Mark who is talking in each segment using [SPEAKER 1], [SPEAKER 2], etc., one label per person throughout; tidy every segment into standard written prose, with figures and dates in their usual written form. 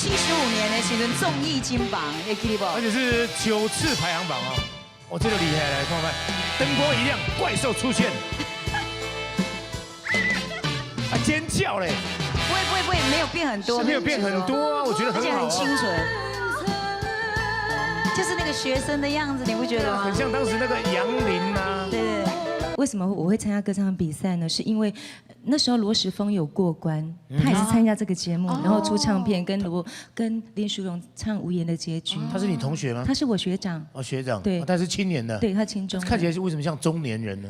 [SPEAKER 1] 75年的時陣綜藝金榜，會記得無？
[SPEAKER 2] 而且是9次排行榜哦，我這個厲害，來看看，燈光一亮，怪獸出現，啊尖叫嘞！
[SPEAKER 1] 不會不會不會，沒有變很多，
[SPEAKER 2] 沒有變很多啊，我覺得
[SPEAKER 1] 而且
[SPEAKER 2] 很好，
[SPEAKER 1] 很清純，就是那個學生的樣子，你不覺得嗎？
[SPEAKER 2] 很像當時那個楊林啊。
[SPEAKER 1] 對對對。
[SPEAKER 3] 為什麼我會參加歌唱比賽呢？是因為那時候羅時豐有過關，他也是參加這個節目，然後出唱片，跟林淑容唱《無言的結局》。
[SPEAKER 2] 他是你同學嗎？
[SPEAKER 3] 他是我學長。
[SPEAKER 2] 哦，學長。
[SPEAKER 3] 對，
[SPEAKER 2] 他是青年的。
[SPEAKER 3] 對，他青中。
[SPEAKER 2] 看起來是為什麼像中年人呢？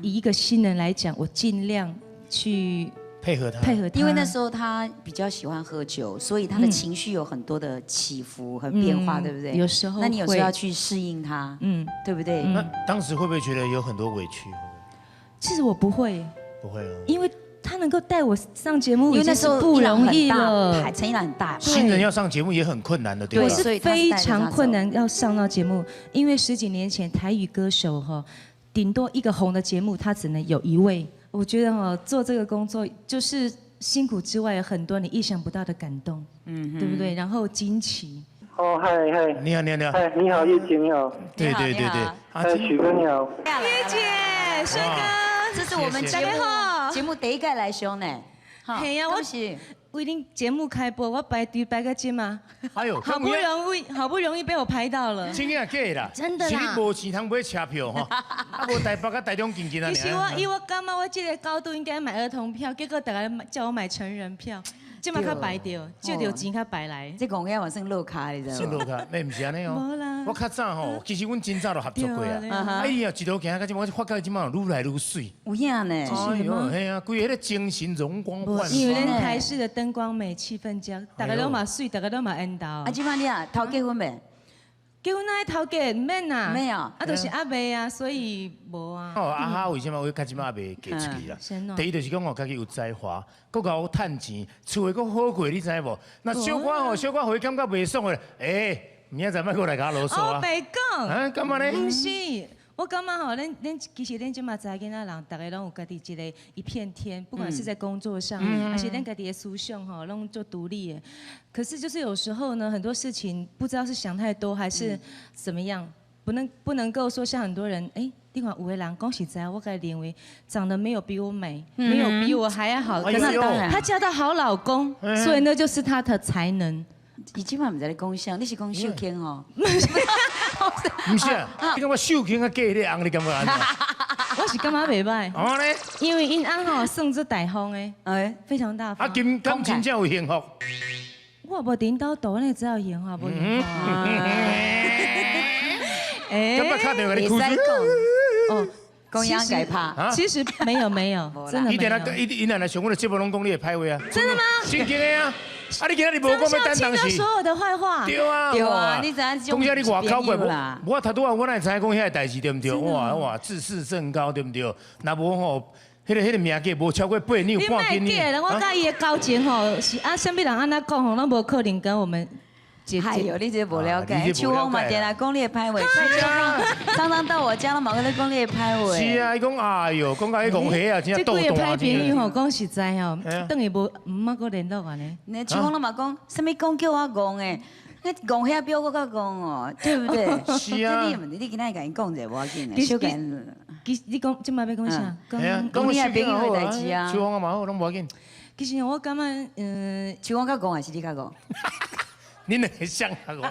[SPEAKER 3] 以一個新人來講，我盡量去
[SPEAKER 2] 配合他，
[SPEAKER 3] 配合他。
[SPEAKER 1] 因為那時候他比較喜歡喝酒，所以他的情緒有很多的起伏和變化，對不對？
[SPEAKER 3] 有時候。
[SPEAKER 1] 那你有時候要去適應他，對不對？
[SPEAKER 2] 那當時會不會覺得有很多委屈？
[SPEAKER 3] 其實我不會。
[SPEAKER 2] 不會啊。
[SPEAKER 3] 因為他能夠帶我上節目，
[SPEAKER 1] 因為那時候
[SPEAKER 3] 不容易了。
[SPEAKER 1] 陳一蘭很大，
[SPEAKER 2] 新人要上節目也很困難的，對吧？
[SPEAKER 3] 是非常困難要上到節目，因為十幾年前台語歌手哈，頂多一個紅的節目，他只能有一位。我覺得哈，做這個工作就是辛苦之外，有很多你意想不到的感動，對不對？然後驚奇。
[SPEAKER 4] 哦，嗨嗨，
[SPEAKER 2] 你好，你好，你好，
[SPEAKER 4] 嗨，你好，葉姐你好。
[SPEAKER 2] 對對對對，
[SPEAKER 4] 嗨，許哥你好。
[SPEAKER 3] 葉姐，帥哥，
[SPEAKER 1] 這是我們節目第一個來上呢。
[SPEAKER 3] 係啊，我是為恁節目開播，我排隊排到這嘛。
[SPEAKER 2] 哎呦，
[SPEAKER 3] 好不容易，好不容易被我排到了。
[SPEAKER 2] 真的假的啦？
[SPEAKER 3] 真的啦。
[SPEAKER 2] 是你無錢通買車票吼，啊無台北佮台中近近啊。
[SPEAKER 3] 其實我以我感覺我這個高度應該買兒童票，結果大家叫我買成人票。這嘛較排著，借著錢較排來。
[SPEAKER 1] 這講起嘛算落跤，你知無？
[SPEAKER 2] 算落跤，咩毋是按呢哦。
[SPEAKER 3] 無啦。
[SPEAKER 2] 我較早吼，其實阮真早就合作過啊。哎呀，一路行到這，我發覺這馬愈來愈媠。
[SPEAKER 1] 有影呢。
[SPEAKER 2] 哎呦，嘿啊，規个精神容光煥發。
[SPEAKER 3] 因為咱台視的燈光美，氣氛佳，大家攏嘛媠，大家攏嘛緣投。
[SPEAKER 1] 啊，這馬你啊，頭結婚未？
[SPEAKER 3] 結婚哪會頭結？毋免啦。
[SPEAKER 1] 沒有。
[SPEAKER 3] 啊，就是猶未啊，所以無啊。
[SPEAKER 2] 哦，阿哈為啥物我較這馬猶未嫁出去啦？第一就是講哦，家己有才華，閣𠢕趁錢，厝會閣好過，你知無？那小可吼，小可予伊感覺袂爽的，欸，明仔載莫閣來共我囉嗦啊！
[SPEAKER 3] 哦，白講。
[SPEAKER 2] 啊，感覺呢？
[SPEAKER 3] 毋是，我感覺吼，恁其實恁這馬查某囡仔人，逐个攏有家己一个一片天，不管是在工作上，還是恁家己的思想吼，攏做獨立的。可是就是有時候呢，很多事情不知道是想太多還是怎麼樣，不能夠說像很多人，欸，你看有的人講實在，我共認為長得沒有比我美，沒有比我還要好，可是她嫁到好老公，所以那就是她的才能。
[SPEAKER 1] 伊這馬毋知咧講啥，你是講秀卿吼？
[SPEAKER 2] 毋是啊，你感覺秀卿佮嫁彼個翁，你感覺按怎？
[SPEAKER 3] 我是感覺袂䆀。
[SPEAKER 2] 哦咧，
[SPEAKER 3] 因為𪜶翁吼算做大方的，哎，非常大方。
[SPEAKER 2] 啊，金敢真正有幸福？
[SPEAKER 3] 我無佇𪜶兜住，哪會知有幸福無幸福？
[SPEAKER 2] 哎，感覺敲電話你哭
[SPEAKER 3] 哦，
[SPEAKER 1] 公羊改怕。
[SPEAKER 3] 其實沒有沒有，真的沒有。
[SPEAKER 2] 伊伊伊若來上阮的節目，攏講你的歹話啊。
[SPEAKER 3] 真的嗎？
[SPEAKER 2] 真經的啊！啊！你今仔日無講欲等當時。
[SPEAKER 3] 所有的壞話。
[SPEAKER 2] 對啊，
[SPEAKER 1] 對啊，你知影
[SPEAKER 2] 講啥你外口過，我頭拄仔我哪會知影講遐个代誌對毋對？哇哇，自視甚高對毋對？若無吼，彼个命格無超過8兩半斤。
[SPEAKER 3] 你莫假，我佮伊的交情吼是啊，啥物人按怎講吼，攏無可能跟我們。
[SPEAKER 1] 哎呦，你這無了解。秋風嘛，定定講你的歹話。蔡秋風常常到我家，攏嘛閣咧講你的歹話。
[SPEAKER 2] 是啊，伊講哎喲，講甲彼戇蝦啊，真正鬥大。
[SPEAKER 3] 這幾個歹朋友吼，講實在吼，轉去無毋捌閣聯絡按呢。
[SPEAKER 1] 你秋風攏嘛講，啥物講叫我戇的，那戇蝦比我閣較戇哦，對不對？
[SPEAKER 2] 是啊。
[SPEAKER 1] 你今仔共𪜶講者無要緊的，小簡。
[SPEAKER 3] 其實你講這馬欲講啥？
[SPEAKER 1] 講你的朋友的代誌啊。
[SPEAKER 2] 秋風啊嘛好，攏無要緊。
[SPEAKER 3] 其實我感覺，
[SPEAKER 1] 秋風較戇還是你較戇？
[SPEAKER 2] 你兩個像較戇？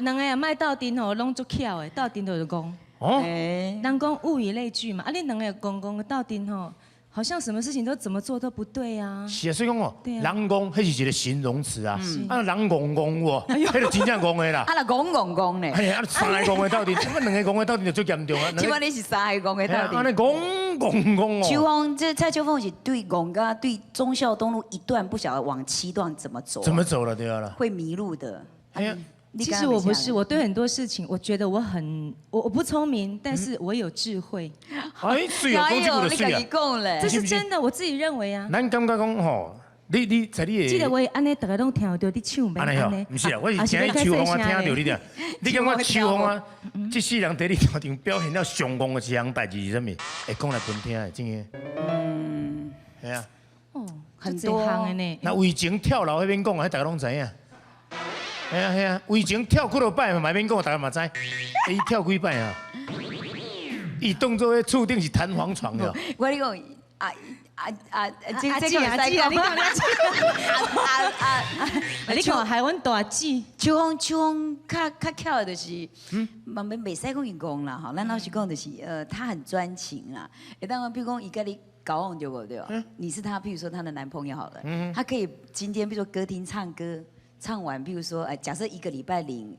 [SPEAKER 3] 兩个也莫鬥陣吼，攏足巧的，鬥陣就是戇。
[SPEAKER 2] 哦。
[SPEAKER 3] 人講物以類聚嘛，啊，你兩個戇戇鬥陣吼，好像什麼事情都怎麼做都不對啊。
[SPEAKER 2] 是啊，所以講哦，人戇彼是一個形容詞啊，啊人戇戇喎，彼就真正戇的啦。
[SPEAKER 1] 啊，若戇戇戇咧。
[SPEAKER 2] 嘿，啊三个戇的鬥陣，這兩個戇的鬥陣就足嚴重啊。
[SPEAKER 1] 這擺你是三個戇的鬥陣。
[SPEAKER 2] 按呢戇戇戇哦。
[SPEAKER 1] 秋風，這蔡秋鳳是對戇甲對忠孝東路一段不曉得往七段怎麼走。
[SPEAKER 2] 怎麼走了對啊啦。
[SPEAKER 1] 會迷路的。
[SPEAKER 3] 其實我不是，我對很多事情，我覺得我很，我不聰明，但是我有智慧。
[SPEAKER 2] 哎，水哦，講這句就媠啊，
[SPEAKER 3] 這是真的，我自己認為啊。
[SPEAKER 2] 咱感覺講吼，你在你的，
[SPEAKER 3] 這個話按呢，逐个攏聽著你唱袂按呢？
[SPEAKER 2] 毋是啊，我是聽你秋風啊，聽著你倆。你感覺秋風啊，這世人佇你頭前表現了上戇的一項代誌是啥物？會講來分聽的，真的。嗯。係啊。
[SPEAKER 3] 哦，
[SPEAKER 1] 很多
[SPEAKER 3] 的呢。
[SPEAKER 2] 那为情跳楼彼免讲，彼大家拢知影。系啊系啊，为情跳几落摆嘛免讲，大家嘛知。伊跳几摆啊？伊当做彼厝顶是弹簧床了。
[SPEAKER 1] 我跟你讲，啊啊啊！这
[SPEAKER 3] 阿
[SPEAKER 1] 这个
[SPEAKER 3] 姊阿姊啊，你讲你
[SPEAKER 1] 啊啊
[SPEAKER 3] 啊！你看害阮大姊，
[SPEAKER 1] 秋风秋风较较巧的就是，嘛免袂使讲伊戆啦吼，咱老实讲就是，他很专情啦。会当讲，比如讲伊佮你交往对无对？你是他，譬如说他的男朋友好了，他可以今天比如说歌厅唱歌，唱完，譬如说，假设一个礼拜领，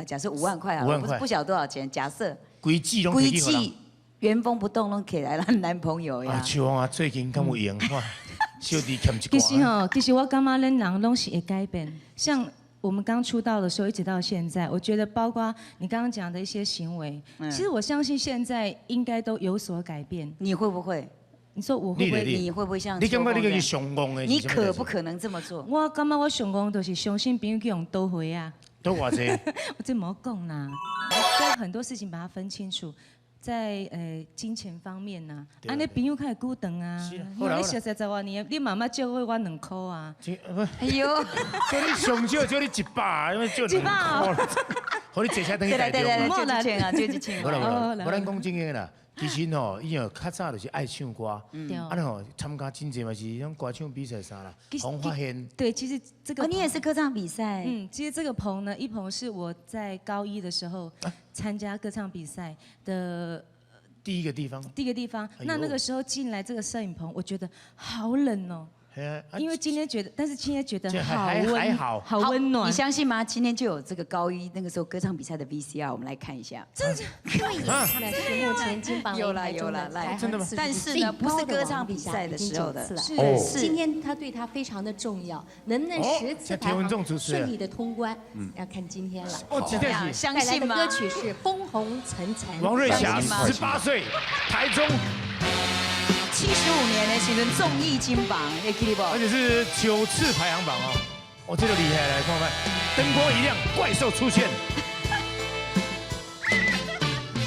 [SPEAKER 1] 假设5万块好了，
[SPEAKER 2] 5万块
[SPEAKER 1] 不晓得多少钱，假设
[SPEAKER 2] 规季拢
[SPEAKER 1] 规
[SPEAKER 2] 提去予人。
[SPEAKER 1] 季原封不动拢起来咱男朋友
[SPEAKER 2] 啊，
[SPEAKER 1] 呀。
[SPEAKER 2] 秋风啊，最近敢有闲？哇，小弟欠一
[SPEAKER 3] 其实
[SPEAKER 2] 寡。
[SPEAKER 3] 吼，其实我感觉咱人拢是会改变。像我们刚出道的时候，一直到现在，我觉得包括你刚刚讲的一些行为，其实我相信现在应该都有所改变。
[SPEAKER 1] 你会不会？
[SPEAKER 3] 你说我会不会？
[SPEAKER 2] 你
[SPEAKER 1] 你会不会像
[SPEAKER 2] 你感觉你
[SPEAKER 1] 秋风
[SPEAKER 2] 家己上戆的？
[SPEAKER 1] 你可不可能这么做？
[SPEAKER 3] 我感觉我上戆就是相信朋友去予倒回啊。
[SPEAKER 2] 都偌济？
[SPEAKER 3] 我这无讲啦，我很多事情把它分清楚。在金钱方面呐，啊，你朋友较会久长啊，你熟识十外年，你妈妈借过我2箍啊。
[SPEAKER 1] 哎呦，
[SPEAKER 2] 借你上少借你100，因为借2箍，予你坐车转去台中。
[SPEAKER 1] 对对对，借一千啊，借一千。
[SPEAKER 2] 无啦无啦，无咱讲正经啦。其实吼，伊哦较早就是爱唱歌，啊你吼参加真济嘛是种歌唱比赛啥啦，红发现。
[SPEAKER 3] 对，其实这个
[SPEAKER 1] 你也是歌唱比赛。
[SPEAKER 3] 嗯，其实这个棚呢，一棚是我在高一的时候参加歌唱比赛的
[SPEAKER 2] 第一个地方。
[SPEAKER 3] 第一个地方，那个时候进来这个摄影棚，我觉得好冷哦。因为今天觉得，但是今天觉得好温，好温暖。
[SPEAKER 1] 你相信吗？今天就有这个高一那个时候歌唱比赛的 VCR，我们来看一下。
[SPEAKER 3] 真的？
[SPEAKER 5] 对，是目前金榜
[SPEAKER 1] 有啦有啦，来，
[SPEAKER 2] 真的吗？
[SPEAKER 1] 但是呢，不是歌唱比赛的时候的，
[SPEAKER 5] 是今天他对他非常的重要，能不能10次排行顺利的通关？要看今天了。
[SPEAKER 2] 哦，今天
[SPEAKER 1] 相信吗？
[SPEAKER 5] 带来的歌曲是《枫红层层》。
[SPEAKER 2] 王瑞霞18岁，台中。
[SPEAKER 1] 75年的时阵综艺金榜，会记得无？
[SPEAKER 2] 而且是9次排行榜哦，我这个厉害，来看看，灯光一亮，怪兽出现，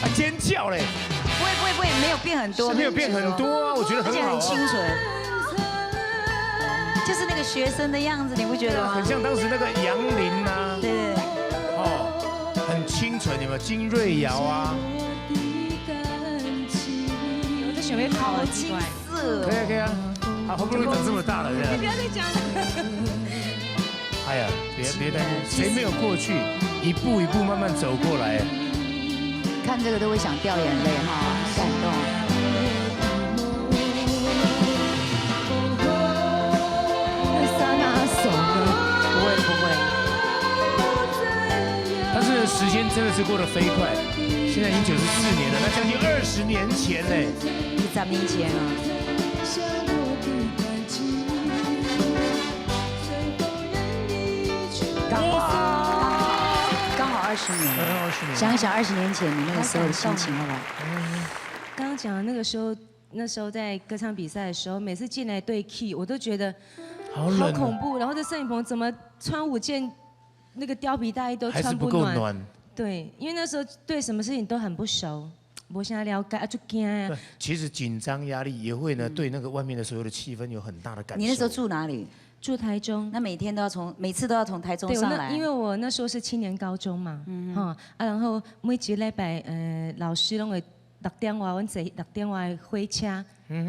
[SPEAKER 2] 啊尖叫嘞！
[SPEAKER 1] 不会不会不会，没有变很多，
[SPEAKER 2] 没有变很多啊，我觉得很好，
[SPEAKER 1] 而且很清纯，就是那个学生的样子，你不觉得吗？
[SPEAKER 2] 很像当时那个杨林啊，
[SPEAKER 1] 对对对，
[SPEAKER 2] 哦，很清纯，有没有？金瑞瑶啊。
[SPEAKER 1] 好青涩，
[SPEAKER 2] 可以啊可以啊，啊好不容易长这么大了，
[SPEAKER 3] 你不要再讲了。
[SPEAKER 2] 哎呀，别担心，谁没有过去，一步一步慢慢走过来。
[SPEAKER 1] 看这个都会想掉眼泪哈，感动。不会不会。
[SPEAKER 2] 但是时间真的是过得飞快，现在已经94年了，那将近20年前呢。
[SPEAKER 1] 20年前啊。刚好，刚好20年。
[SPEAKER 2] 20年。
[SPEAKER 1] 想一想20年前你那个时候的心情，好不好？
[SPEAKER 3] 刚刚讲的那个时候，那时候在歌唱比赛的时候，每次进来对 key，我都觉得
[SPEAKER 2] 好
[SPEAKER 3] 恐怖。然后这摄影棚怎么穿5件那个貂皮大衣都穿
[SPEAKER 2] 不暖？
[SPEAKER 3] 对，因为那时候对什么事情都很不熟。没啥了解啊，就惊啊。
[SPEAKER 2] 其实紧张压力也会呢，对那个外面的所有的气氛有很大的感受。
[SPEAKER 1] 你那时候住哪里？
[SPEAKER 3] 住台中。
[SPEAKER 1] 那每天都要从，每次都要从台中上来。
[SPEAKER 3] 因为我那时候是青年高中嘛，哈啊，然后每一礼拜，老师拢会6点外，阮坐6点外的火车，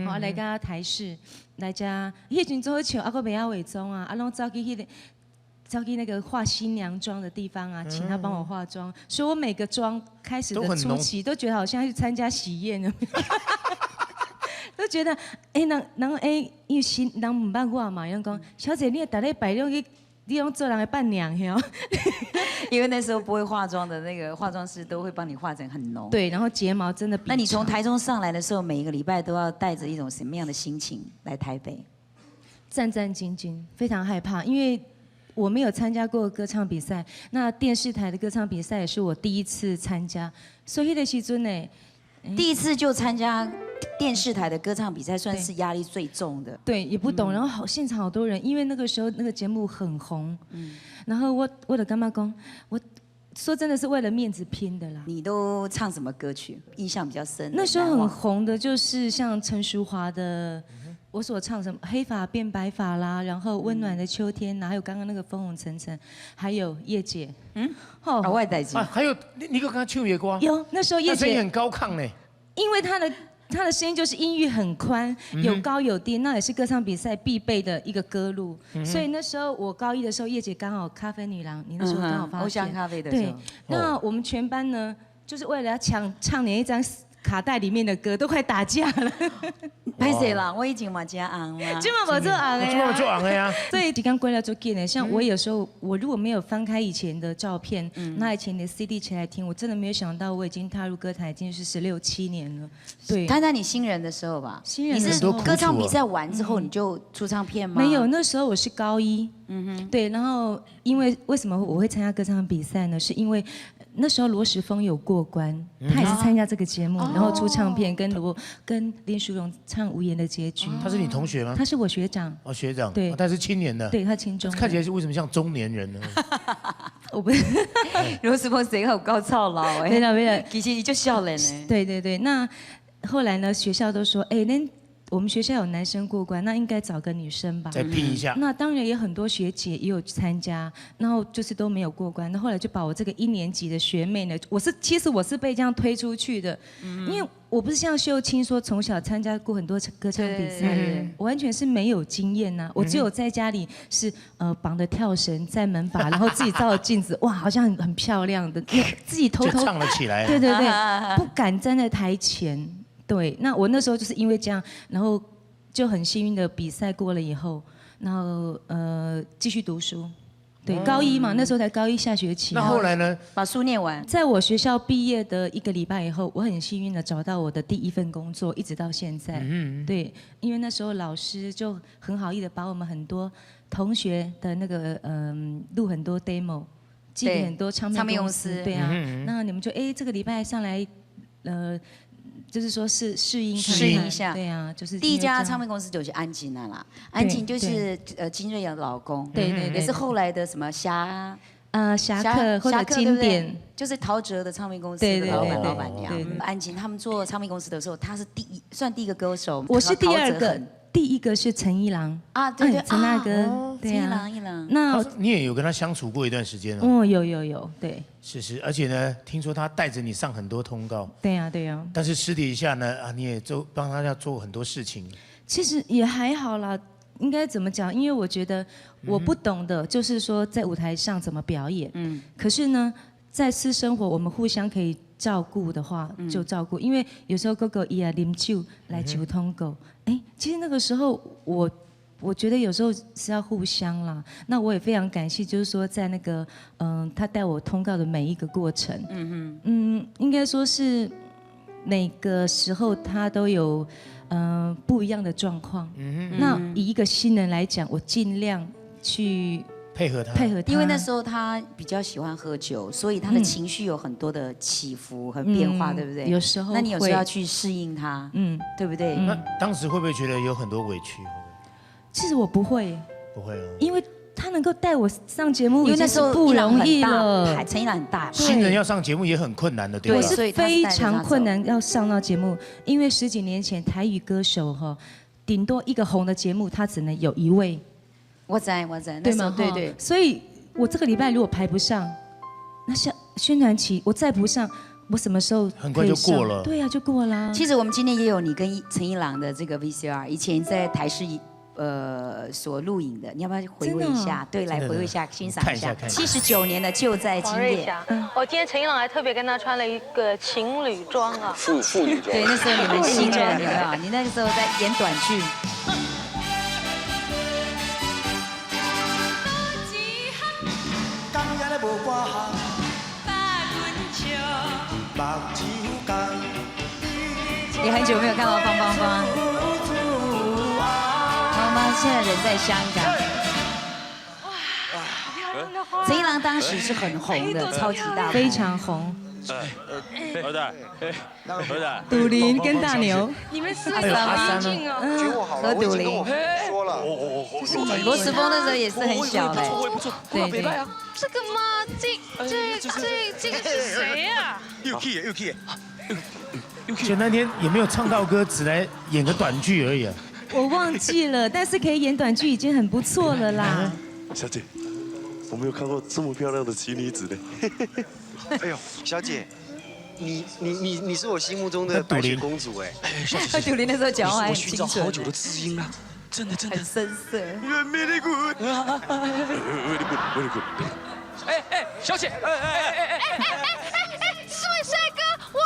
[SPEAKER 3] 啊来到台视来遮。彼阵做好笑，啊，阁袂晓化妆啊，啊，拢走去彼个。走去那个化新娘妆的地方啊，请他帮我化妆，所以我每个妆开始的初期都觉得好像去参加喜宴，都觉得哎，人人哎，因为新人毋捌我嘛，人讲小姐，你逐礼拜拢去，你拢做人的伴娘哟。
[SPEAKER 1] 因为那时候不会化妆的那个化妆师都会帮你化成很浓。
[SPEAKER 3] 对，然后睫毛真的。
[SPEAKER 1] 那你从台中上来的时候，每一个礼拜都要带着一种什么样的心情来台北？
[SPEAKER 3] 战战兢兢，非常害怕，因为我没有参加过歌唱比赛，那电视台的歌唱比赛也是我第一次参加，所以那个时阵呢，
[SPEAKER 1] 第一次就参加电视台的歌唱比赛，算是压力最重的。
[SPEAKER 3] 对，也不懂，然后好现场好多人，因为那个时候那个节目很红，然后我的干妈讲，我说真的是为了面子拼的啦。
[SPEAKER 1] 你都唱什么歌曲？印象比较深？
[SPEAKER 3] 那时候很红的就是像陈淑桦的《我所唱什么黑发变白发啦，然后温暖的秋天呐，还有刚刚那个枫红层层，还有叶姐，嗯，
[SPEAKER 1] 好，我代志
[SPEAKER 2] 啊，还有你阁敢唱伊的歌？
[SPEAKER 3] 有那时候叶姐
[SPEAKER 2] 声音很高亢呢，
[SPEAKER 3] 因为她的声音就是音域很宽，有高有低，那也是歌唱比赛必备的一个歌路。所以那时候我高一的时候，叶姐刚好咖啡女郎，你那时候刚好发
[SPEAKER 1] 欧香咖啡的
[SPEAKER 3] 对，那我们全班呢，就是为了要抢唱你一张卡带里面的歌，都快打架了。
[SPEAKER 1] 歹势啦，我已经嘛真红啦。
[SPEAKER 3] 这嘛无做红的，
[SPEAKER 2] 这嘛做红的呀。
[SPEAKER 3] 所以时间过了足紧的，像我有时候，我如果没有翻开以前的照片，那以前的 CD 起来听，我真的没有想到我已经踏入歌坛已经是16、17年了。对。
[SPEAKER 1] 谈谈你新人的时候吧。
[SPEAKER 3] 新人
[SPEAKER 1] 你是歌唱比赛完之后你就出唱片吗？
[SPEAKER 3] 没有，那时候我是高一。嗯哼。对，然后因为为什么我会参加歌唱比赛呢？是因为那时候罗时丰有过关，他也是参加这个节目，然后出唱片，跟林淑荣唱《无言的结局》。
[SPEAKER 2] 他是你同学吗？
[SPEAKER 3] 他是我学长。
[SPEAKER 2] 哦，学长。
[SPEAKER 3] 对，
[SPEAKER 2] 他是青年的。
[SPEAKER 3] 对，他青中。
[SPEAKER 2] 看起来是为什么像中年人呢？
[SPEAKER 3] 我不是。
[SPEAKER 1] 罗时丰谁好高操劳哎？
[SPEAKER 3] 没了没了，
[SPEAKER 1] 其实伊就少年呢。
[SPEAKER 3] 对对对，那后来呢？学校都说，哎，那我们学校有男生过关，那应该找个女生吧？
[SPEAKER 2] 再拼一下。
[SPEAKER 3] 那当然也很多学姐也有参加，然后就是都没有过关。那后来就把我这个一年级的学妹呢，其实我是被这样推出去的，因为我不是像秀清说从小参加过很多歌唱比赛，我完全是没有经验呐。我只有在家里是绑着跳绳在门把，然后自己照着镜子，哇，好像很漂亮的，自己偷偷
[SPEAKER 2] 唱了起来。
[SPEAKER 3] 对对对，不敢站在台前。对，那我那时候就是因为这样，然后就很幸运的比赛过了以后，然后继续读书，对，高一嘛，那时候才高一下学期。
[SPEAKER 2] 那后来呢？
[SPEAKER 1] 把书念完。
[SPEAKER 3] 在我学校毕业的一个礼拜以后，我很幸运的找到我的第一份工作，一直到现在。嗯。对，因为那时候老师就很好意的把我们很多同学的那个录很多 demo，寄给很多唱片公司。对啊，那你们就哎这个礼拜上来，就是说试音
[SPEAKER 1] 试音一下，
[SPEAKER 3] 对啊，就是
[SPEAKER 1] 第一家唱片公司就是安静啦，安静就是金瑞阳的老公，
[SPEAKER 3] 对对，
[SPEAKER 1] 也是后来的什么侠
[SPEAKER 3] 侠客或者经典，
[SPEAKER 1] 就是陶喆的唱片公司的老板老板娘。安静他们做唱片公司的时候，他是算第一个歌手，
[SPEAKER 3] 我是第二个，第一个是陈一郎
[SPEAKER 1] 啊，对对，
[SPEAKER 3] 陈大哥，
[SPEAKER 1] 陈一郎一郎。
[SPEAKER 3] 那
[SPEAKER 2] 你也有跟他相处过一段时间
[SPEAKER 3] 哦？有有有，对。
[SPEAKER 2] 是是，而且呢，听说他带着你上很多通告。
[SPEAKER 3] 对呀对呀。
[SPEAKER 2] 但是私底下呢，啊，你也做帮他要做很多事情。
[SPEAKER 3] 其实也还好啦，应该怎么讲？因为我觉得我不懂的，就是说在舞台上怎么表演。嗯。可是呢，在私生活我们互相可以照顾的话，就照顾。因为有时候哥哥伊啊啉酒来求通告，哎，其实那个时候我觉得有时候是要互相啦。那我也非常感谢，就是说在那个他带我通告的每一个过程，应该说是每个时候他都有不一样的状况。那以一个新人来讲，我尽量去
[SPEAKER 2] 配合他，
[SPEAKER 3] 配合他，
[SPEAKER 1] 因为那时候他比较喜欢喝酒，所以他的情绪有很多的起伏和变化，对不对？
[SPEAKER 3] 有时候，
[SPEAKER 1] 那你有时候要去适应他，对不对？
[SPEAKER 2] 那当时会不会觉得有很多委屈？
[SPEAKER 3] 其实我不会，
[SPEAKER 2] 不会啊，
[SPEAKER 3] 因为他能够带我上节目，
[SPEAKER 1] 因为那时候
[SPEAKER 3] 不容易了。
[SPEAKER 1] 陈一郎很大，
[SPEAKER 2] 新人要上节目也很困难的，对吧？
[SPEAKER 3] 我是非常困难要上到节目，因为十几年前台语歌手哈，顶多一个红的节目，他只能有一位。
[SPEAKER 1] 我知我知，
[SPEAKER 3] 对吗？
[SPEAKER 1] 对对。
[SPEAKER 3] 所以我这个礼拜如果排不上，那像宣传期我再不上，我什么时候
[SPEAKER 2] 很快就过了？
[SPEAKER 3] 对呀，就过了。
[SPEAKER 1] 其实我们今天也有你跟陈一郎的这个 VCR，以前在台视所录影的，你要不要回味一下？对，来回味一下，欣赏一下。79年的就在今夜。
[SPEAKER 6] 哦，今天陈一郎还特别跟他穿了一个情侣装啊，
[SPEAKER 7] 妇女装。
[SPEAKER 1] 对，那时候你们新人有没有？你那个时候在演短剧。也很久没有看到芳芳芳。妈妈现在人在香港。陈一郎当时是很红的，超级大，
[SPEAKER 3] 非常红。
[SPEAKER 7] 儿子，儿子，
[SPEAKER 3] 杜林跟大牛，
[SPEAKER 6] 你们四个好近哦。
[SPEAKER 1] 和杜林。
[SPEAKER 7] 说了，
[SPEAKER 1] 罗时丰那时候也是很小的，对对。
[SPEAKER 6] 这个吗？这个是谁呀？
[SPEAKER 7] 又气又气。
[SPEAKER 2] 前那天也没有唱到歌，只来演个短剧而已啊。
[SPEAKER 3] 我忘记了，但是可以演短剧已经很不错了啦。
[SPEAKER 8] 小姐，我没有看过这么漂亮的奇女子嘞。
[SPEAKER 7] 哎呦，小姐，你是我心目中的白雪公主哎。
[SPEAKER 1] 杜林那时候讲话很
[SPEAKER 8] 我寻
[SPEAKER 1] 清纯，
[SPEAKER 8] 找好久的知音啊，真的真的
[SPEAKER 1] 很深色。
[SPEAKER 8] Very good, very good, very good。
[SPEAKER 9] 哎哎，小姐，哎哎哎哎哎
[SPEAKER 6] 哎哎，四位帅哥，我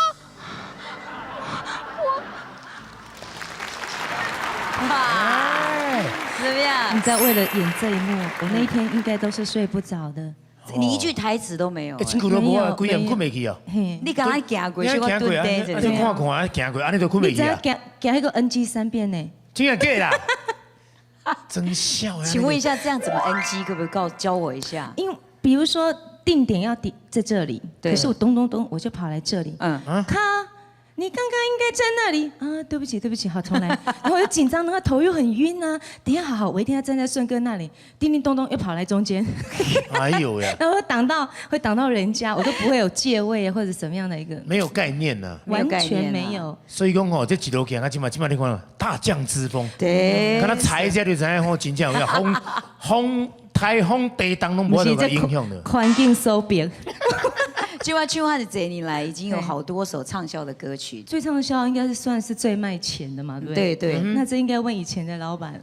[SPEAKER 1] 哇，怎么样？
[SPEAKER 3] 你知道，为了演这一幕，我那一天应该都是睡不着的。
[SPEAKER 1] 你一句台词都没有。
[SPEAKER 2] 哎，这久都无啊，规暗困袂去哦。
[SPEAKER 1] 你刚刚行过，
[SPEAKER 2] 你
[SPEAKER 1] 小
[SPEAKER 2] 行过啊？
[SPEAKER 1] 啊，
[SPEAKER 2] 你看看，行过，按呢就困袂去啊。
[SPEAKER 3] 你行行彼个 NG 三遍呢？
[SPEAKER 2] 真的假啦？真痟啊！
[SPEAKER 1] 请问一下，这样怎么 NG？可不可以告教我一下？
[SPEAKER 3] 因为比如说定点要定在这里，可是我咚咚咚，我就跑来这里。嗯，咔。你刚刚应该在那里啊！对不起，对不起，好，重来。然后我又紧张，那个头又很晕啊。等一下，好好，我一定要站在顺哥那里。叮叮咚咚，又跑来中间。
[SPEAKER 2] 哎呦呀！
[SPEAKER 3] 然后会挡到人家，我都不会有借位或者什么样的一个。
[SPEAKER 2] 没有概念呢，
[SPEAKER 3] 完全没有。
[SPEAKER 2] 所以讲吼，这一路行啊，这马你看，大将之风。
[SPEAKER 1] 对。
[SPEAKER 2] 敢若踩一下就知影吼，真正有风风台风地动拢无得影响的。
[SPEAKER 3] 环境所逼。
[SPEAKER 1] 这话唱汉的这年来，已经有好多首畅销的歌曲。
[SPEAKER 3] 最畅销应该是算是最卖钱的嘛，对不对？
[SPEAKER 1] 对对。
[SPEAKER 3] 那这应该问以前的老板。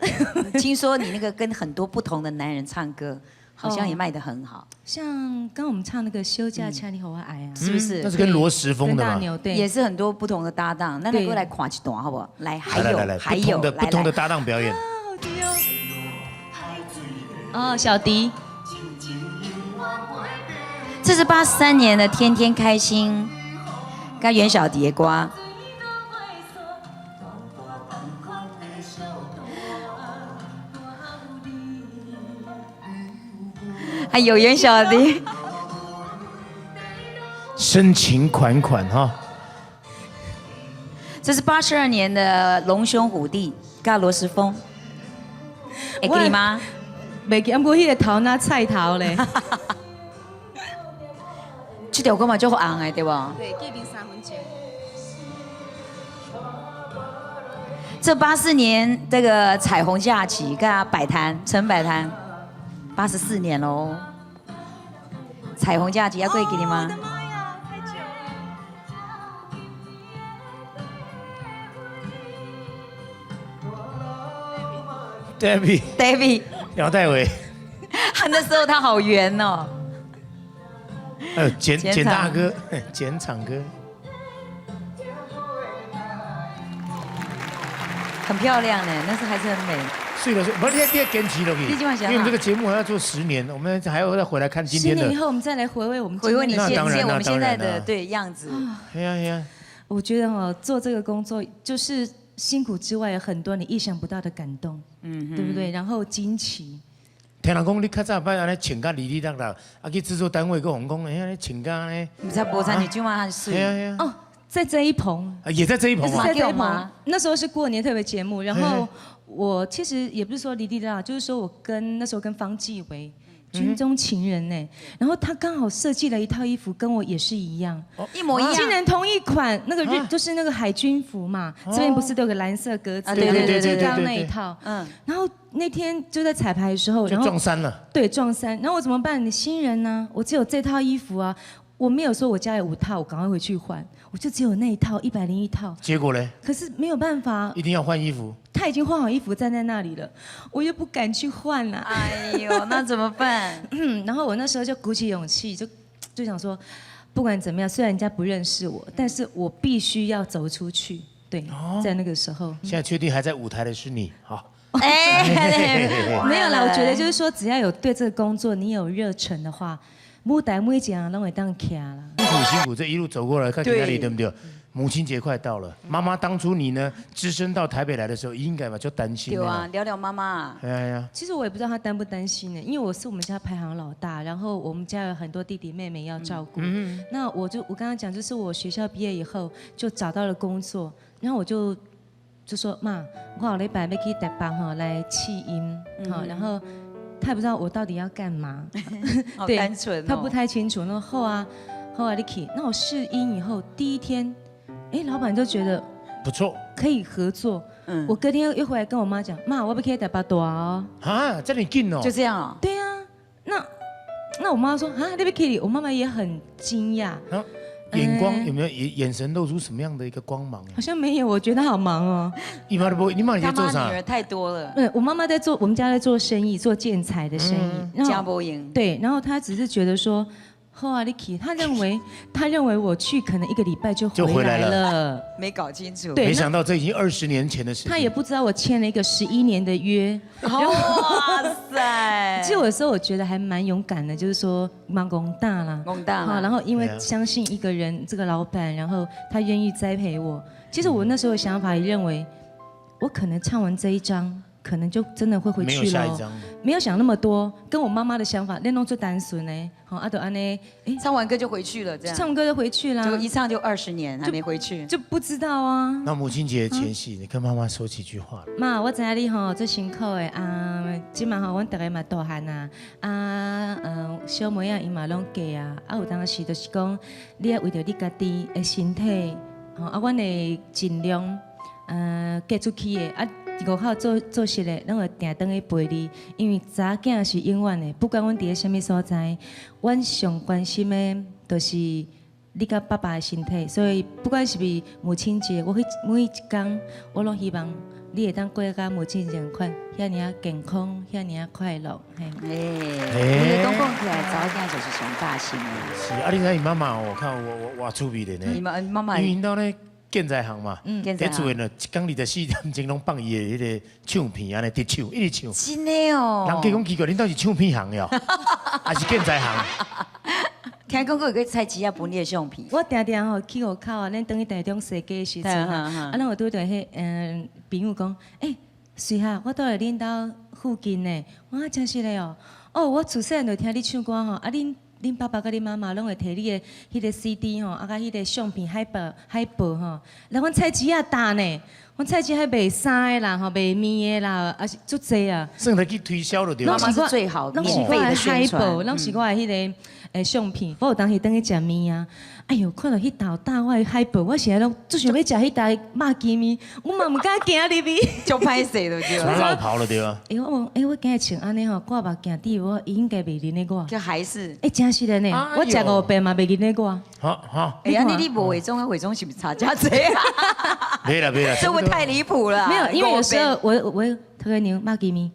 [SPEAKER 1] 听说你那个跟很多不同的男人唱歌，好像也卖得很好。
[SPEAKER 3] 像刚我们唱那个《休假请你予我爱》啊，
[SPEAKER 1] 是不是？
[SPEAKER 2] 那是跟罗时丰的嘛？
[SPEAKER 3] 对，
[SPEAKER 1] 也是很多不同的搭档。那你过来看一段好不好？来，还有还有
[SPEAKER 2] 不同的搭档表演。
[SPEAKER 3] 哦，小迪。
[SPEAKER 1] 这是83年的《天天开心》，跟袁小迪的歌。还有袁小迪，
[SPEAKER 2] 深情款款哈。
[SPEAKER 1] 这是82年的《龙兄虎弟》，跟罗时丰。会记得吗？
[SPEAKER 3] 袂记，不过彼个头若菜头咧。
[SPEAKER 1] 这条歌嘛足红的，对无？
[SPEAKER 3] 对，见面三分情。
[SPEAKER 1] 这84年这个彩虹假期，跟摆摊陈摆摊，84年喽。彩虹假期犹阁会记得吗？
[SPEAKER 3] 我的妈呀，太久
[SPEAKER 2] 了。David，David，姚代伟。
[SPEAKER 1] 他那时候他好圆哦。
[SPEAKER 2] 简简大哥，简场哥，
[SPEAKER 1] 很漂亮呢，那时还是很美。
[SPEAKER 2] 是的，不，你你坚持落去，因为我们这个节目还要做十年，我们还要再回来看今天的。
[SPEAKER 3] 十年以后，我们再来回味我们
[SPEAKER 1] 回味你现我们现在的对样子。
[SPEAKER 2] 对呀对呀。
[SPEAKER 3] 我觉得哦，做这个工作就是辛苦之外，有很多你意想不到的感动，对不对？然后惊奇。
[SPEAKER 2] 听人讲，你较早摆按呢穿甲哩哩啦啦，啊去制作单位阁予讲，哎呀，你穿甲按呢？
[SPEAKER 1] 毋知无参像这么水。
[SPEAKER 3] 哦，在这一棚。
[SPEAKER 2] 也在这一棚
[SPEAKER 3] 在这一棚。那时候是过年特别节目，然后我其实也不是说哩哩啦啦，就是说我跟那时候跟方季惟军中情人呢，然后他刚好设计了一套衣服，跟我也是一样，
[SPEAKER 1] 一模一样，
[SPEAKER 3] 竟然同一款，那个日就是那个海军服嘛，这边不是都有个蓝色格子，
[SPEAKER 1] 对对对对
[SPEAKER 3] 对，那一套，然后那天就在彩排的时候，然后
[SPEAKER 2] 撞衫了，
[SPEAKER 3] 对，撞衫，然后我怎么办？你新人呢？我只有这套衣服啊，我没有说我家有五套，我赶快回去换，我就只有那一套101套。
[SPEAKER 2] 结果呢？
[SPEAKER 3] 可是没有办法，
[SPEAKER 2] 一定要换衣服。
[SPEAKER 3] 他已经换好衣服站在那里了，我又不敢去换了。
[SPEAKER 1] 哎呦，那怎么办？
[SPEAKER 3] 然后我那时候就鼓起勇气，就想说，不管怎么样，虽然人家不认识我，但是我必须要走出去。对，在那个时候。
[SPEAKER 2] 现在确定还在舞台的是你，好。
[SPEAKER 1] 哎，
[SPEAKER 3] 没有啦，我觉得就是说，只要有对这个工作你有热忱的话，舞台每一项拢会当徛啦。
[SPEAKER 2] 辛苦辛苦，这一路走过来，看哪里对不对？母亲节快到了，妈妈当初你呢，只身到台北来的时候，应该嘛就担心。
[SPEAKER 1] 对啊，聊聊妈妈。
[SPEAKER 2] 哎呀，
[SPEAKER 3] 其实我也不知道她担不担心呢，因为我是我们家排行老大，然后我们家有很多弟弟妹妹要照顾。那我就我刚刚讲，就是我学校毕业以后就找到了工作，然后我就说妈，我下礼拜欲去台北吼来试音，好，然后他也不知道我到底要干嘛，
[SPEAKER 1] 好单纯，
[SPEAKER 3] 他不太清楚。那好啊，好啊，你去。那我试音以后第一天。哎，老板就觉得
[SPEAKER 2] 不错，
[SPEAKER 3] 可以合作。我隔天又回來跟我媽講，媽，我欲去台北蹛哦。
[SPEAKER 2] 啊，這麼緊哦。
[SPEAKER 1] 就這樣哦。
[SPEAKER 3] 對啊，那我媽說啊，你欲去？我媽媽也很驚訝。
[SPEAKER 2] 眼光有沒有眼神露出什麼樣的一個光芒？
[SPEAKER 3] 好像沒有，我覺得好忙哦。
[SPEAKER 2] 你媽不，你媽你在做啥？
[SPEAKER 1] 女兒太多了。
[SPEAKER 3] 嗯，我媽媽在做，我們家在做生意，做建材的生意。
[SPEAKER 1] 嘉波營。
[SPEAKER 3] 對，然後她只是覺得說，後啊，你去，她認為我去可能一個禮拜就回來了，
[SPEAKER 1] 沒搞清楚。
[SPEAKER 2] 對，沒想到這已經20年前的事。
[SPEAKER 3] 她也不知道我簽了一個11年的約。
[SPEAKER 1] 哇塞！
[SPEAKER 3] 其實有時候我覺得還蠻勇敢的，就是說蠻戇膽啦，
[SPEAKER 1] 戇膽。
[SPEAKER 3] 然後因為相信一個人，這個老闆，然後他願意栽培我。其實我那時候的想法也認為，我可能唱完這一張，可能就真的會回去了。沒有想那麼多，跟我媽媽的想法，恁攏足單純呢。好，啊就按呢，
[SPEAKER 1] 哎，唱完歌就回去了，這樣。
[SPEAKER 3] 唱完歌就回去啦。
[SPEAKER 1] 就一唱就20年，還沒回去。
[SPEAKER 3] 就不知道啊。
[SPEAKER 2] 那母親節前夕，你跟媽媽說幾句話。
[SPEAKER 3] 媽，我知影你吼足辛苦的啊，這馬吼，阮逐个嘛大漢啊，啊，小妹仔伊嘛攏嫁啊，啊有當時就是講，你愛為著你家己的身體，吼啊，阮會盡量，嫁出去的啊。外口做做事的，攏會定轉去陪你，因為查某囝是永遠的，不管阮佇咧啥物所在，阮上關心的，就是你佮爸爸的身體。所以不管是毋是母親節，我每一工，我攏希望你會當過佮母親節仝款，遐爾仔健康，遐爾仔快樂。嘿。
[SPEAKER 1] 哎，講講起來，查某囝就是上大心的。
[SPEAKER 2] 是啊，你知伊媽媽哦，看我偌趣味的呢。
[SPEAKER 1] 你媽媽媽。
[SPEAKER 2] 因為𪜶兜咧建材行嘛，佇厝的呢，一工24點鐘攏放伊的彼個唱片，按呢佇唱，一直唱。
[SPEAKER 1] 真的哦。
[SPEAKER 2] 人家講奇怪，恁兜是唱片行的哦，還是建材行？
[SPEAKER 1] 聽講閣有去菜市仔分你的相片。
[SPEAKER 3] 我定定吼去外口啊，咱轉去台中踅街的時陣啊，咱有拄著彼朋友講，欸，瑞霞，我蹛佇恁兜附近呢，我講真實的哦，哦，我自細漢就聽你唱歌吼，啊恁爸爸佮恁媽媽攏會提你的彼個 CD 吼，啊佮彼個相片海報海報吼，來阮菜市仔搭呢，阮菜市仔賣衫的啦，吼賣麵的啦，啊是足濟啊。
[SPEAKER 2] 算來去推銷就對。
[SPEAKER 1] 媽媽是最好免費的宣傳。
[SPEAKER 3] 攏是我的彼個相片。我有當時轉去食麵啊，哎喲，看到彼道搭我的海報，我是來攏足想欲食彼台肉羹麵，我嘛毋敢行入去。
[SPEAKER 1] 就歹勢就對。
[SPEAKER 2] 穿落跑了對啊。
[SPEAKER 3] 欸，我講，欸，我今日穿按呢吼，掛目鏡佇我應該袂認得我。
[SPEAKER 1] 就還是。
[SPEAKER 3] 欸，真實的呢，我食五遍嘛袂認得我。
[SPEAKER 2] 好好。
[SPEAKER 1] 哎呀，你無化妝啊？化妝是毋是差遮濟啊？
[SPEAKER 2] 沒啦沒啦。
[SPEAKER 1] 這會太離譜了。
[SPEAKER 3] 沒有，因為有時候我特個牛肉羹麵。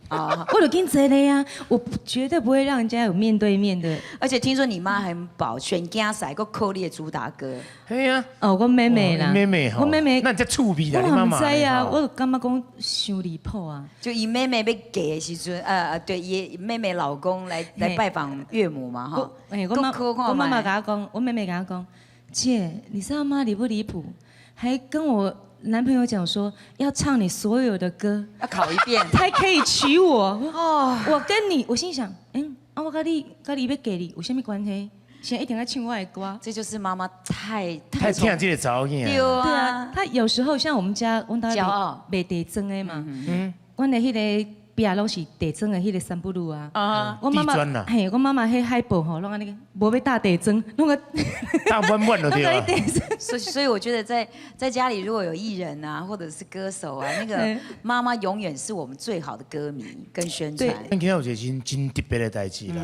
[SPEAKER 3] 啊！我就緊坐咧啊，我絕對不會讓人家有面對面的。
[SPEAKER 1] 而且聽說你媽很寶，選囝婿閣考你的主打歌。
[SPEAKER 2] 係啊。
[SPEAKER 3] 哦，我妹妹啦。
[SPEAKER 2] 妹妹
[SPEAKER 3] 我妹妹。
[SPEAKER 2] 那你遮趣味啦，你媽媽。
[SPEAKER 3] 我毋知啊，我就感覺講傷離譜啊。
[SPEAKER 1] 就伊妹妹欲嫁的時陣，對，伊妹妹老公來拜訪岳母嘛，哈。
[SPEAKER 3] 欸，我媽媽共我講，我妹妹共我講，姐，你知道嗎？離不離譜？還跟我男朋友講說要唱你所有的歌，
[SPEAKER 1] 要考一遍
[SPEAKER 3] 才可以娶我。哦，我跟你，我心想，嗯，啊，我佮你，佮你欲嫁你有啥物關係？現在一定愛唱我的歌。
[SPEAKER 1] 這就是媽媽太
[SPEAKER 2] 太疼這個查某囝。
[SPEAKER 1] 對啊，
[SPEAKER 3] 他有時候像我們家，阮兜賣地磚的嘛，阮的彼个壁攏是地磚的彼个三不路啊。
[SPEAKER 1] 啊，
[SPEAKER 3] 我媽媽，嘿，我媽媽彼海報吼，攏按呢，無欲貼地磚，攏共
[SPEAKER 2] 搭滿滿就對啊。
[SPEAKER 1] 所以我覺得在家裡如果有藝人啊，或者是歌手啊，那個媽媽永遠是我們最好的歌迷跟宣傳。
[SPEAKER 2] 咱今仔有一個真真特別的代誌啦，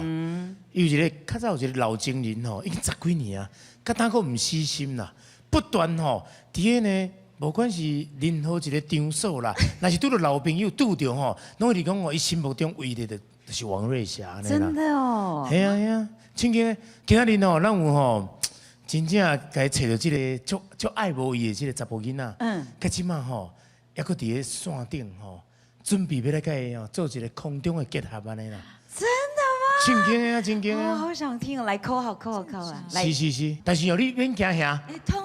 [SPEAKER 2] 有一個較早有一個老情人吼，已經十幾年啊，佮當閣毋死心啦，不斷吼，佇个呢。無管是任何一個場所啦，若是拄著老朋友拄著吼，攏會講哦，伊心目中唯一的就是王瑞霞。
[SPEAKER 1] 真的哦。
[SPEAKER 2] 係啊係啊，親像今仔日吼，咱有吼真正共伊揣著這个足足愛慕伊的這個查埔囡仔，佮這馬吼，猶閣佇咧線頂吼，準備欲來共伊吼做一個空中的結合按呢啦。
[SPEAKER 1] 真的嗎？
[SPEAKER 2] 真經的啊，真經的。
[SPEAKER 1] 我好想聽哦，來 call 好 call 好 call 啊！
[SPEAKER 2] 是是是，但是哦，你免驚嚇。
[SPEAKER 3] 通。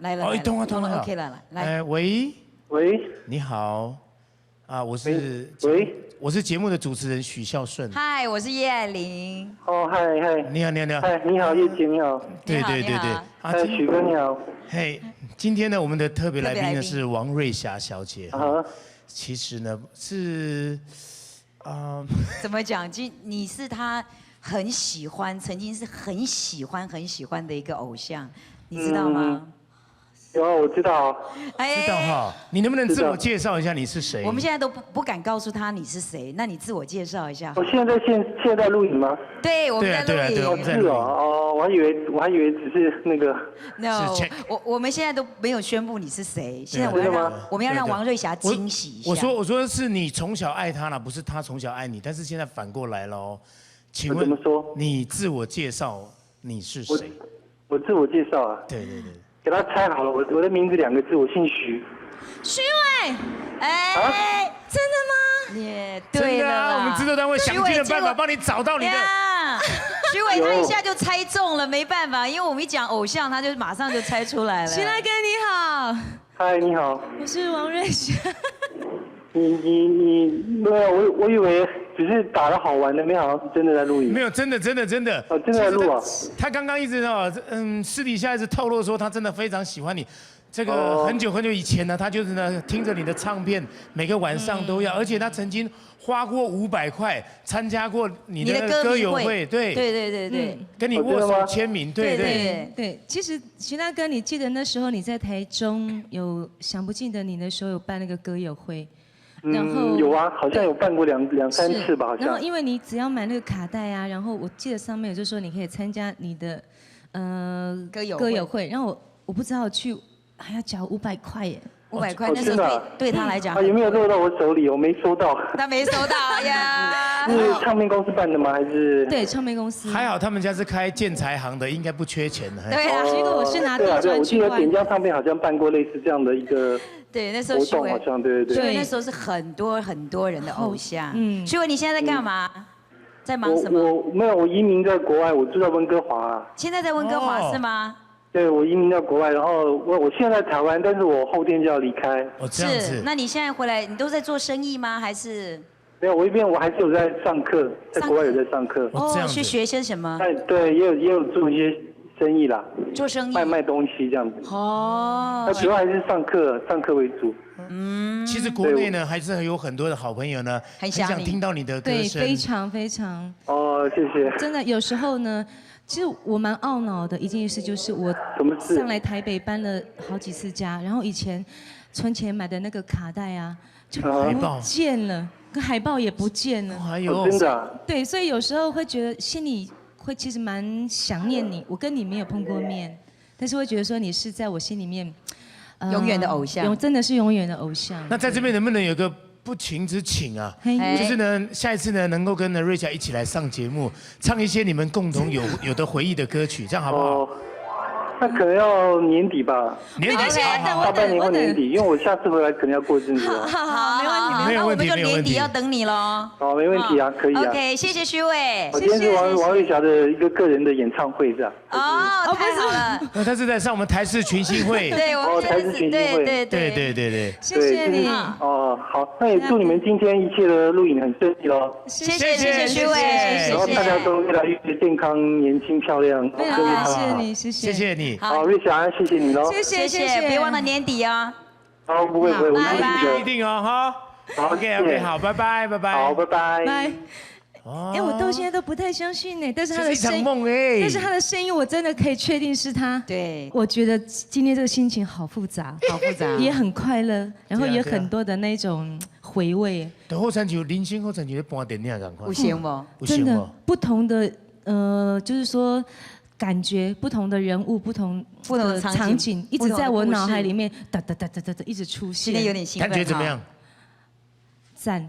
[SPEAKER 1] 來了，
[SPEAKER 2] 哦，通啊通啊
[SPEAKER 1] ，OK 了，來。
[SPEAKER 2] 喂
[SPEAKER 4] 喂，
[SPEAKER 2] 你好，啊，我是
[SPEAKER 4] 喂，
[SPEAKER 2] 我是節目的主持人許孝順。
[SPEAKER 1] 嗨，我是葉愛玲。
[SPEAKER 4] 哦，嗨嗨，
[SPEAKER 2] 你好你好你好，
[SPEAKER 4] 嗨，你好，葉姐你好。
[SPEAKER 2] 對對對對，
[SPEAKER 4] 啊，許哥你好。
[SPEAKER 2] 嘿，今天呢，我們的特別來賓呢是王瑞霞小姐。啊，其實呢是，啊，
[SPEAKER 1] 怎麼講？今你是她很喜歡，曾經是很喜歡很喜歡的一個偶像，你知道嗎？
[SPEAKER 4] 有啊，我知道。
[SPEAKER 2] 知道哈？你能不能自我介绍一下你是谁？
[SPEAKER 1] 我们现在都不敢告诉他你是谁，那你自我介绍一下。
[SPEAKER 4] 我现在现在录影吗？
[SPEAKER 1] 对，我们在录影。
[SPEAKER 2] 我
[SPEAKER 4] 们在录影。哦，我还以为只是那个。
[SPEAKER 1] No，我们现在都没有宣布你是谁。现在我们要让王瑞霞惊喜一下。
[SPEAKER 2] 我说是你从小爱他了，不是他从小爱你，但是现在反过来了哦。请问
[SPEAKER 4] 怎么说？
[SPEAKER 2] 你自我介绍你是谁？
[SPEAKER 4] 我自我介绍啊。
[SPEAKER 2] 对对对。
[SPEAKER 4] 给他猜好了，我的名字两个字，我姓徐。
[SPEAKER 3] 徐伟，
[SPEAKER 1] 哎，
[SPEAKER 3] 真的吗？
[SPEAKER 1] 也对了，
[SPEAKER 2] 我们制作单位想尽了办法帮你找到你的。
[SPEAKER 1] 徐伟他一下就猜中了，没办法，因为我们一讲偶像，他就马上就猜出来了。
[SPEAKER 3] 徐大哥你好。
[SPEAKER 4] 嗨，你好。
[SPEAKER 3] 我是王瑞霞。
[SPEAKER 4] 你没有，我以为只是打了好玩的，没想到是真的在录影。
[SPEAKER 2] 没有，真的真的真的。
[SPEAKER 4] 哦，真的在录啊。
[SPEAKER 2] 他刚刚一直哦，私底下一直透露说他真的非常喜欢你。这个很久很久以前呢，他就是呢听着你的唱片，每个晚上都要，而且他曾经花过500块参加过你的歌友会，对跟你握手签名，对
[SPEAKER 3] 对对。其实徐大哥，你记得那时候你在台中有想不尽的你的时候有办那个歌友会。
[SPEAKER 4] 然后有啊，好像有办过两三次吧，好像。
[SPEAKER 3] 然后因为你只要买那个卡带啊，然后我记得上面有就说你可以参加你的
[SPEAKER 1] 歌友
[SPEAKER 3] 歌友会，然后我不知道去还要缴五百块耶。
[SPEAKER 1] 500块那时候对他来讲，
[SPEAKER 4] 有没有落到我手里？我没收到。
[SPEAKER 1] 他没收到呀。
[SPEAKER 4] 是唱片公司办的吗？还是？
[SPEAKER 3] 对，唱片公司。
[SPEAKER 2] 还好他们家是开建材行的，应该不缺钱的。
[SPEAKER 1] 对啊，
[SPEAKER 3] 结果我是拿地砖
[SPEAKER 4] 我记得点将唱片好像办过类似这样的一个。
[SPEAKER 1] 对，那时候
[SPEAKER 4] 活动好像对对对。
[SPEAKER 1] 对，那时候是很多很多人的偶像。嗯，徐伟，你现在在干嘛？在忙什么？
[SPEAKER 4] 我没有，我移民在国外，我住在温哥华。
[SPEAKER 1] 现在在温哥华是吗？
[SPEAKER 4] 对，我移民到国外，然后我现在在台湾，但是我后天就要离开。
[SPEAKER 2] 哦，这样子。
[SPEAKER 1] 那你现在回来，你都在做生意吗？还是？
[SPEAKER 4] 没有，我一边我还是有在上课，在国外有在上课。
[SPEAKER 1] 哦，去学些什么？
[SPEAKER 4] 哎，对，也有做一些生意啦。
[SPEAKER 1] 做生意。
[SPEAKER 4] 卖卖东西这样子。哦。那主要还是上课，上课为主。
[SPEAKER 2] 嗯。其实国内呢，还是有很多的好朋友呢，
[SPEAKER 1] 很
[SPEAKER 2] 想听到你的歌声。
[SPEAKER 3] 对，非常非常。
[SPEAKER 4] 哦，谢谢。
[SPEAKER 3] 真的，有时候呢。其实我蛮懊恼的一件事，就是我上来台北搬了好几次家，然后以前存钱买的那个卡带啊，就不见了，跟海报也不见了。
[SPEAKER 2] 哎呦，
[SPEAKER 4] 真的。
[SPEAKER 3] 对，所以有时候会觉得心里会其实蛮想念你。我跟你没有碰过面，但是会觉得说你是在我心里面
[SPEAKER 1] 永远的偶像，
[SPEAKER 3] 真的是永远的偶像。
[SPEAKER 2] 那在这边能不能有个不情之请啊，就是呢，下一次呢，能够跟呢瑞霞一起来上节目，唱一些你们共同有的回忆的歌曲，这样好不好？
[SPEAKER 4] 那可能要年底吧，
[SPEAKER 2] 年底，
[SPEAKER 4] 大半年后年底，因为我下次回来可能要过阵子。
[SPEAKER 1] 好好，没问题，
[SPEAKER 2] 没
[SPEAKER 1] 有问题，那我们就年底要等你喽。
[SPEAKER 4] 好，没问题啊，可以啊。
[SPEAKER 1] OK，谢谢徐伟。
[SPEAKER 4] 我今天是王瑞霞的一个个人的演唱会是吧？
[SPEAKER 1] 哦，太好了。
[SPEAKER 2] 那他是在上我们台视群星会。
[SPEAKER 1] 对，我们
[SPEAKER 4] 台视群星会。
[SPEAKER 1] 对
[SPEAKER 2] 对对对对。
[SPEAKER 3] 谢谢你。
[SPEAKER 4] 哦，好，那也祝你们今天一切的录影很顺利喽。
[SPEAKER 1] 谢谢谢谢徐伟，
[SPEAKER 4] 然后大家都越来越健康、年轻、漂亮。
[SPEAKER 3] 非常感谢你，谢谢。
[SPEAKER 2] 谢谢你。
[SPEAKER 4] 好，瑞霞，谢谢你喽。
[SPEAKER 1] 谢谢谢谢，别忘了年底哦。
[SPEAKER 4] 好，不会不会，我
[SPEAKER 1] 一
[SPEAKER 4] 定
[SPEAKER 2] 一定哦哈。OK OK，好，拜拜拜拜。
[SPEAKER 4] 好，拜拜。
[SPEAKER 3] 拜。哎，我到现在都不太相信呢，但是他的声
[SPEAKER 2] 音，哎，
[SPEAKER 3] 但是他的声音，我真的可以确定是他。
[SPEAKER 1] 对，
[SPEAKER 3] 我觉得今天这个心情好复杂，
[SPEAKER 1] 好复杂，
[SPEAKER 3] 也很快乐，然后也很多的那种回味。
[SPEAKER 2] 对，好亲像人生好亲像咧搬电影仝款。
[SPEAKER 1] 有像无？
[SPEAKER 3] 真的不同的，就是说感觉不同的人物，不同
[SPEAKER 1] 不同的
[SPEAKER 3] 场景，一直在我脑海里面哒哒哒哒哒哒一直出现。
[SPEAKER 1] 今天有点兴奋。
[SPEAKER 2] 感觉怎么样？
[SPEAKER 3] 赞。